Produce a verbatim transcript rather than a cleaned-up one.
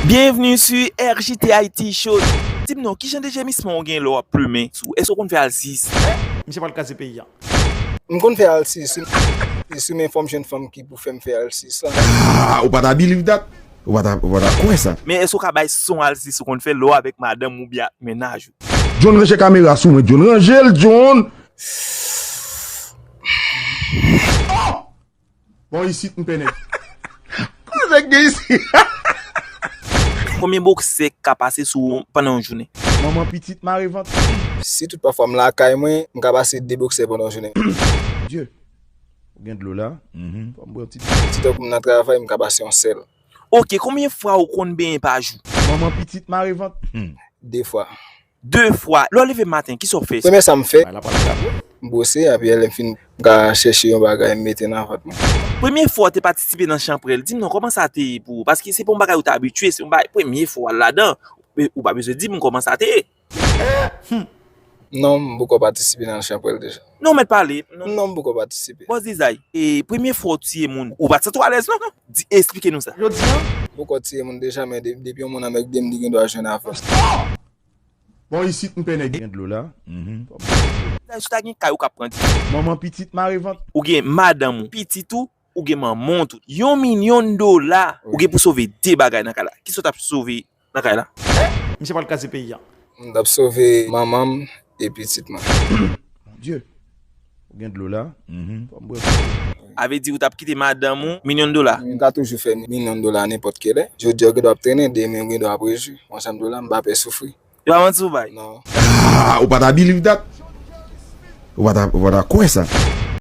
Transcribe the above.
Bienvenue sur R J T Haïti Show. Di m non, kijan de jemisman ou gen lè w ap plimen sou? Èske w konn fè alsis? Misye pral kraze peyi a. M konn fè alsis, e si men fò m jwenn fanm ki pou fè m fè alsis la. Ah, ou pa ta believe that? Ou pa ta, ou pa ta kwè sa? Men èske w ka bay son alsis ou konn fè lè w avèk madanm ou byen ak mennaj ou? John, ranje kamera sou mwen, John. Ranje l, John. Bon, isit, m pè nèg. Kote nèg gen isi? Konbyen boksè ka pase sou ou pandan yon jounen? Manman pitit mare vant. Si tout pafwa m lakay mwen, m ka pase de boksè pandan yon jounen. Dye. Ou gen dlo la? Mhm. Fò m bwè yon ti. Si tankou m nan travay, m ka pase yon sèl. Ok, konbyen fwa ou konn benyen pa jou? Manman pitit mare vant. Hmm. De fwa. De fwa. Lè w leve maten, kisa w fè? Premye sa m fè, bay la pral kraze. M bwose, apre lè m fin, m ka chèche yon bagay m mete nan vant mwen. Premye fwa w te patisipe nan chanpwèl, di m non, kòman sa te ye pou ou? Paske se pa yon bagay ou te abitye, se yon bagay, premye fwa w al ladan. E ou pa bezwen di m kòman sa te ye. Non, m poko patisipe nan chanpwèl deja. Non, mèt pale. Non. Non, m poko patisipe. Bòs Dizay, e premye fwa w tiye moun, ou pa t santi w alèz non? Di, esplike nou sa. Jodi a? M poko tiye moun deja, men de- depi yon moun anmègde m, li gen dwa jwenn avans. Bon, isit, m pè nèg. Gen dlo la? Mhm. Dizay, si w ta gen kay ou k ap pran di. Manman pitit mare vant. Ou gen madanm ou, pitit ou, ou gen manman w tou. Yon milyon dola, ou gen pou sove de bagay nan kay la. Kisa w t ap sove nan kay la? Misye pral kraze peyi a. M t ap sove manman m e pitit mwen. Mon Dye. Ou gen dlo la? Mhm. Fò m bwè. A vle di ou t ap kite madanm ou milyon dola? M ka toujou fè milyon dola nenpòt ki lè. Jodi a, ou gen dwa ap trennen, demen, ou gen dwa ap rejwi. Yon janm dlo la, m pa pè soufri. E pa manti ou bay? Non. Ah, ou pa ta believe that? Ou pa ta, ou pa ta kwè sa?